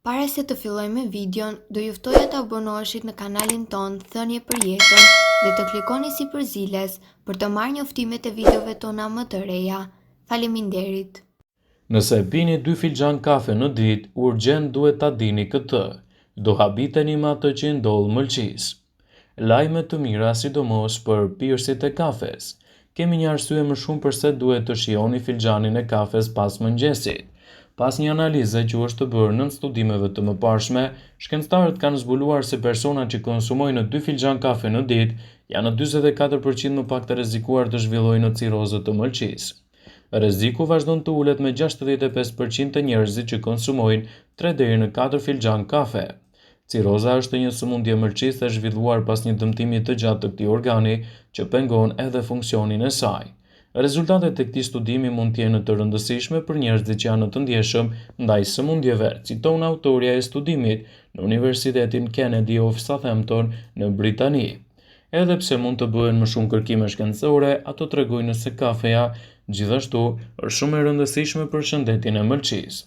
Para se të fillojmë me videon, do ju ftoja të abonoheshit në kanalin tonë Thënie për Jetën dhe të klikoni sipër ziles për të marrë njoftimet e videove tona më të reja. Faleminderit! Nëse pini dy filxhanë kafe në ditë, urgjent duhet ta dini këtë. Do habiteni me atë që i ndodh mëlçisë. Lajme të mira sidomos për pirësit e kafes. Kemi një arsye më shumë përse duhet të shijoni filxhanin e kafes pas mëngjesit. Pas një analize që u është bërë nëntë studimeve të mëparshme, shkencëtarët kanë zbuluar se personat që konsumojnë dy filxhanë kafe në ditë janë 44% më pak të rrezikuar të zhvillojnë cirrozë të mëlçisë. Rreziku vazhdon të ulet me 65% te njerëzit që konsumojnë tre deri në katër filxhanë kafe. Cirroza është një sëmundje e mëlçisë e zhvilluar pas një dëmtimi të gjatë të këtij organi që pengon edhe funksionin e saj. Rezultatet e këtij studimi mund të jenë të rëndësishme për njerëzit që janë të ndjeshëm ndaj sëmundjeve, citon autorja e studimit në Universitetin Kennedy of Southampton në Britani. Edhe pse mund të bëhen më shumë kërkime shkencore, ato tregojnë se kafeja gjithashtu është shumë e rëndësishme për shëndetin e mëlçisë.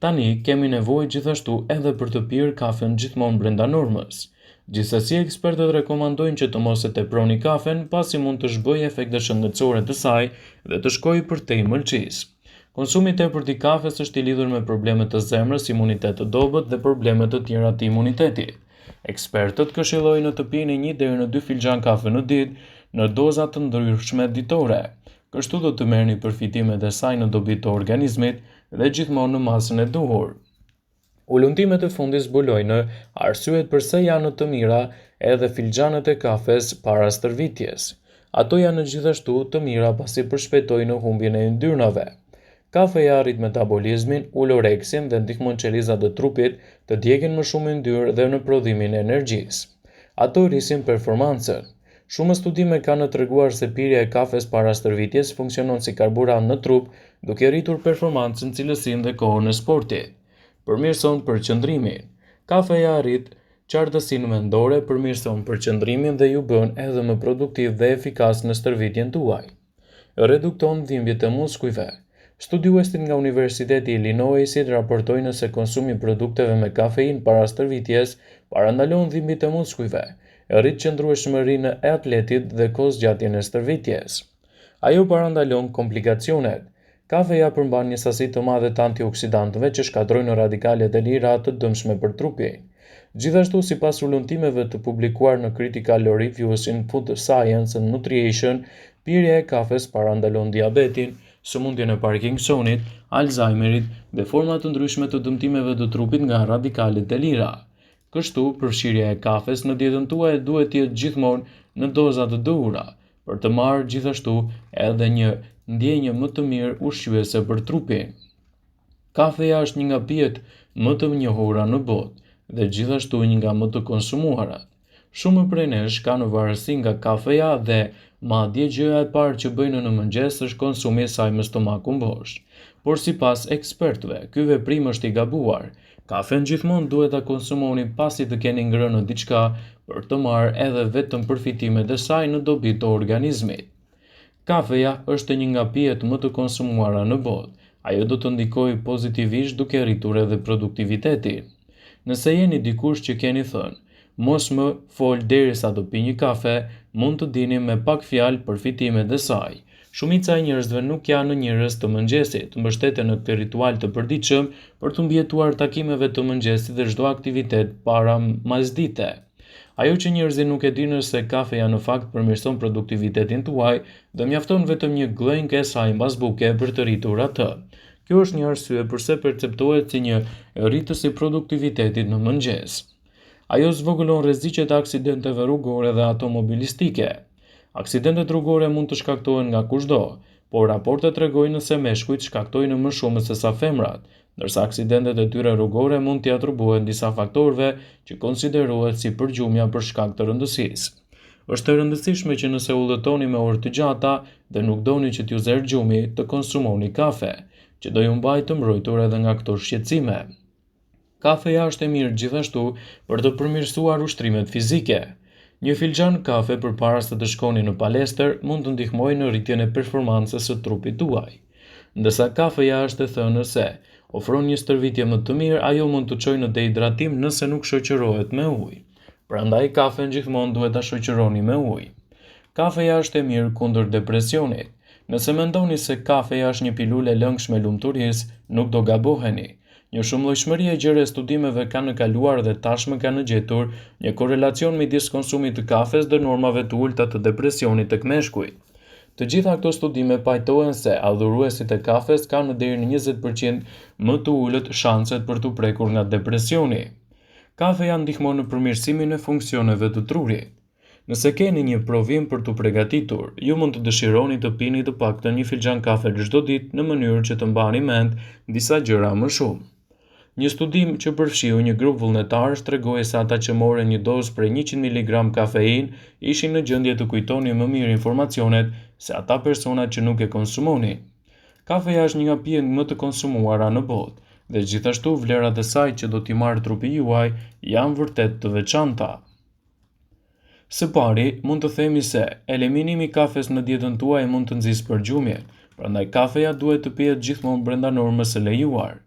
Tani kemi nevojë gjithashtu edhe për të pirë kafen gjithmonë brenda normës. Gjithsesi ekspertët rekomandojnë që të mos e teproni kafen pasi mund të zhbëjë efektet shëndetësore të saj dhe të shkojë përtej mëlçisë. Konsumi i tepërt i kafes është i lidhur me probleme të zemrës, imunitet të dobët dhe probleme të tjera të imunitetit. Ekspertët këshillojnë të pini një deri në dy filxhanë kafe në ditë në doza të ndryshme ditore. Kështu do të merrni përfitimet e saj në dobi të organizmit dhe gjithmonë në masën e duhur. Hulumtimet e fundit zbulojnë arsyet përse janë të mira edhe filxhanët e kafes para stërvitjes. Ato janë gjithashtu të mira pasi përshpejtojnë humbjen e yndyrnave. Kafeja rrit metabolizmin, ul oreksin dhe ndihmon qelizat e trupit të djegin më shumë yndyrë dhe në prodhimin e energjisë. Ato rrisin performancën. Shumë studime kanë treguar se pirja e kafes para stërvitjes funksionon si karburant në trup, duke rritur performancën, cilësinë dhe kohën e sportit. Përmirëson përqendrimin. Kafeja rrit qartësinë mendore, përmirëson përqendrimin dhe ju bën edhe më produktiv dhe efikas në stërvitjen tuaj. Redukton dhimbjet e muskujve. Studiuesit nga Universiteti i Illinoisit raportojnë se konsumi i produkteve me kafeinë para stërvitjes parandalon dhimbjet e muskujve, rrit qëndrueshmërinë e atletit dhe kohëzgjatjen e stërvitjes. Ajo parandalon komplikacionet. Kafeja përmban një sasi të madhe të antioksidantëve që shkatërrojnë radikalet e lira të dëmshme për trupin. Gjithashtu, sipas hulumtimeve të publikuar në Critical Reviews in Food Science and Nutrition, pirja e kafes parandalon diabetin, sëmundjen e Parkinsonit, Alzheimerit dhe forma të ndryshme të dëmtimeve të trupit nga radikalet e lira. Kështu, përfshirja e kafes në dietën tuaj duhet të jetë gjithmonë në doza të duhura, për të marrë gjithashtu edhe një ndjenjë më të mirë ushqyese për trupin. Kafeja është një nga pijet më të njohura në botë dhe gjithashtu një nga më të konsumuarat. Shumë prej nesh kanë varësi nga kafeja dhe madje gjëja e parë që bëjnë në mëngjes është konsumi i saj me stomakun bosh. Por sipas ekspertëve, ky veprim është i gabuar. Kafen gjithmonë duhet ta konsumoni pasi të keni ngrënë diçka për të marrë edhe vetëm përfitimet e saj në dobi të organizmit. Kafeja është një nga pijet më të konsumuara në botë. Ajo do të ndikojë pozitivisht duke rritur edhe produktivitetin. Nëse jeni dikush që keni thënë, Mos më fol derisa të pi një kafe, mund të dini me pak fjalë përfitimet e saj. Shumica e njerëzve nuk janë njerëz të mëngjesit, mbështeten në këtë ritual të përditshëm për t'u mbijetuar takimeve të mëngjesit dhe çdo aktivitet para masdite. Ajo që njerëzit nuk e dinë është se kafeja në fakt përmirëson produktivitetin tuaj dhe mjafton vetëm një gllënjkë e saj mbas buke për të rritur atë. Kjo është një arsye përse perceptohet si një rritës i produktivitetit në mëngjes. Ajo zvogëlon rreziqet e aksidenteve rrugore dhe automobilistike. Aksidentet rrugore mund të shkaktohen nga kushdo, por raportet tregojnë se meshkujt shkaktojnë më shumë sesa femrat, ndërsa aksidentet e tyre rrugore mund t'i atribuohen disa faktorëve që konsiderohet si përgjumja për shkak të rëndësisë. Është e rëndësishme që nëse udhëtoni me orë të gjata dhe nuk doni që t'ju zerë gjumi, të konsumoni kafe, që do ju mbajë të mbrojtur edhe nga këto shqetësime. Kafeja është e mirë gjithashtu për të përmirësuar ushtrimet fizike. Një filxhan kafe përpara se të shkoni në palestër mund të ndihmojë në rritjen e performancës së trupit tuaj. Ndërsa kafeja është e thënë se Ofron një stërvitje më të mirë, ajo mund të çojë në dehidratim nëse nuk shoqërohet me ujë. Prandaj kafen gjithmonë duhet ta shoqëroni me ujë. Kafeja është e mirë kundër depresionit. Nëse mendoni se kafeja është një pilulë e lëngshme e lumturisë, nuk do gaboheni. Një shumëllojshmëri e gjerë e studimeve kanë kaluar dhe tashmë kanë gjetur një korrelacion midis konsumit të kafes dhe normave të ulëta të depresionit tek meshkujt. Të gjitha këto studime pajtohen se adhuruesit e kafes kanë deri në 20% më të ulët shanset për t'u prekur nga depresioni. Kafeja ndihmon në përmirësimin e funksioneve të trurit. Nëse keni një provim për t'u pregatitur, ju mund të dëshironi të pini të paktën një filxhan kafe çdo ditë në mënyrë që të mbani mend disa gjëra më shumë. Një studim që përfshiu një grup vullnetarësh tregoi se ata që morën një dozë prej 100 miligram kafeinë ishin në gjendje të kujtonin më mirë informacionet se ata persona që nuk e konsumonin. Kafeja është një nga pijet më të konsumuara në botë dhe gjithashtu vlerat e saj që do t'i marrë trupi juaj janë vërtet të veçanta. Së pari, mund të themi se eliminimi i kafes në dietën tuaj mund të nxisë përgjumjen, prandaj kafeja duhet të pihet gjithmonë brenda normës së lejuar.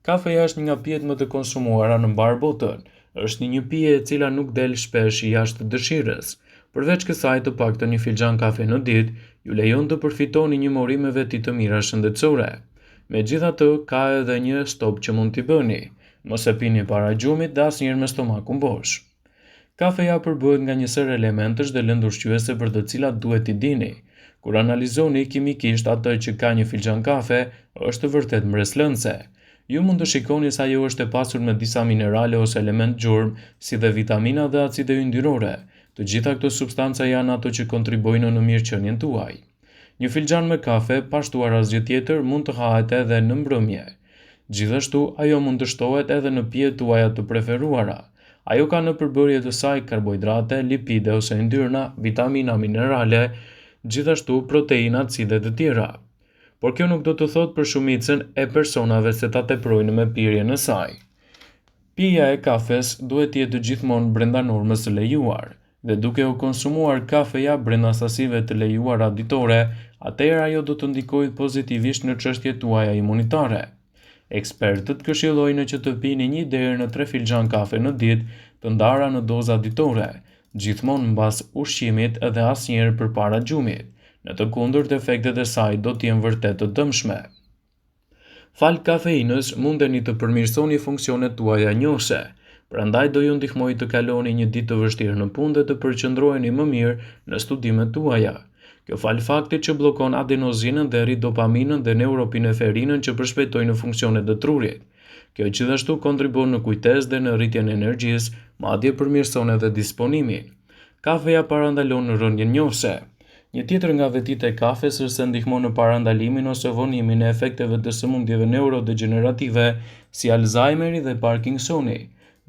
Kafeja është një nga pijet më të konsumuara në mbarë botën. Është një pije e cila nuk del shpesh jashtë dëshirës. Përveç kësaj, të paktën një filxhan kafe në ditë ju lejon të përfitoni një mori me veti të mira shëndetësore. Megjithatë, ka edhe një stop që mund t'i bëni. Mos e pini para gjumit dhe asnjëherë me stomakun bosh. Kafeja përbëhet nga një sërë elementësh dhe lëndë ushqyese për të cilat duhet t'i dini. Kur analizoni kimikisht atë që ka një filxhan kafe, është vërtet mbresëlënëse. Ju mund të shikoni se ajo është e pasur me disa minerale ose elementë gjurmë, si dhe vitamina dhe acide yndyrore. Të gjitha këto substanca janë ato që kontribuojnë në mirëqenien tuaj. Një filxhan me kafe, pa shtuar asgjë tjetër, mund të hahet edhe në mbrëmje. Gjithashtu, ajo mund të shtohet edhe në pijet tuaja të preferuara. Ajo ka në përbërje të saj karbohidrate, lipide ose yndyrna, vitamina, minerale, gjithashtu proteina, acide të tjera. Por kjo nuk do të thotë për shumicën e personave se ta teprojnë me pirjen e saj. Pija e kafes duhet të jetë gjithmonë brenda normës së lejuar. Dhe duke u konsumuar kafeja brenda sasive të lejuara ditore, atëherë ajo do të ndikojë pozitivisht në çështjet tuaja imunitare. Ekspertët këshillojnë që të pini një deri në tre filxhanë kafe në ditë, të ndara në doza ditore, gjithmonë mbas ushqimit dhe asnjëherë përpara gjumit. Në të kundërt efektet e saj do të jenë vërtet të dëmshme. Falë kafeinës mundeni të përmirësoni funksionet tuaja njohëse, prandaj do ju ndihmojë të kaloni një ditë të vështirë në punë dhe të përqendroheni më mirë në studimet tuaja. Kjo falë faktit që bllokon adenozinën dhe rrit dopaminën dhe neuropineferinën që përshpejtojnë funksionet e trurit. Kjo gjithashtu kontribuon në kujtesë dhe në rritjen e energjisë, madje përmirëson edhe disponimin. Kafeja parandalon rënien njohëse. Një tjetër nga vetitë e kafes është se ndihmon në parandalimin ose vonimin e efekteve të sëmundjeve neurodegjenerative si Alzheimeri dhe Parkinsoni.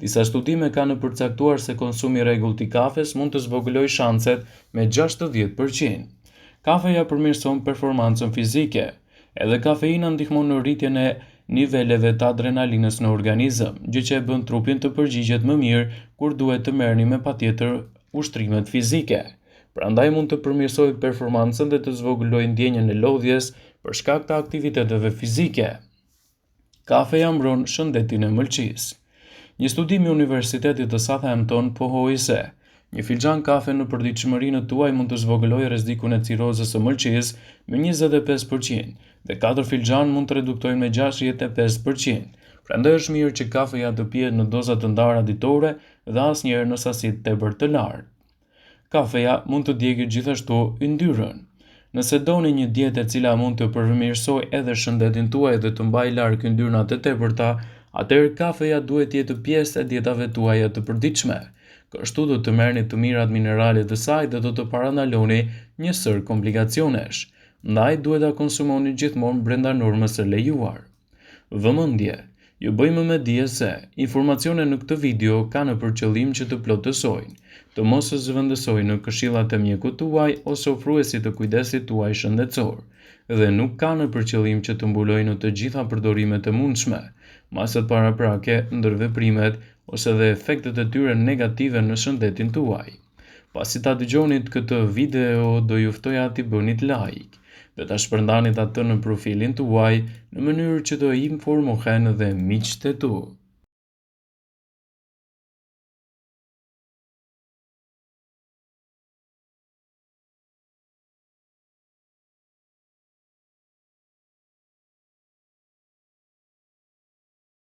Disa studime kanë përcaktuar se konsumi i rregullt i kafes mund të zvogëlojë shanset me 60%. Kafeja përmirëson performancën fizike. Edhe kafeina ndihmon në rritjen e niveleve të adrenalinës në organizëm, gjë që e bën trupin të përgjigjet më mirë kur duhet të merrni me patjetër ushtrimet fizike. Prandaj mund të përmirësojë performancën dhe të zvogëlojë ndjenjën e lodhjes për shkak të aktiviteteve fizike. Kafeja mbron shëndetin e mëlçisë. Një studim i Universitetit të Southampton pohoi se një filxhan kafe në përditshmërinë tuaj mund të zvogëlojë rrezikun e cirrozës së mëlçisë me 25% dhe katër filxhanë mund të reduktojnë me 65%. Prandaj është mirë që kafeja të pihet në doza të ndara ditore dhe asnjëherë në sasi tepër të lartë. Kafeja mund të djegë gjithashtu yndyrën. Nëse doni një dietë e cila mund të përmirësojë edhe shëndetin tuaj dhe të mbajë larg yndyrnat e tepërta, atëherë kafeja duhet të jetë pjesë e dietave tuaja të përditshme. Kështu do të merrni të mirat minerale të saj dhe do të parandaloni një sërë komplikacionesh. Ndaj duhet ta konsumoni gjithmonë brenda normës së lejuar. Vëmendje! Ju bëjmë me dije se, informacionet në këtë video kanë për qëllim që të plotësojnë, të mos zëvendësojnë këshillat e mjekut tuaj ose ofruesit të kujdesit tuaj shëndetësor, dhe nuk kanë për qëllim që të mbulojnë të gjitha përdorimet e mundshme, masat paraprake, ndërveprimet ose dhe efektet e tyre negative në shëndetin tuaj. Pasi ta dëgjonit këtë video do ju ftoja t'i bënit like. dhe ta shpërndanit atë në profilin tuaj në mënyrë që të informohen dhe miqtë e tu.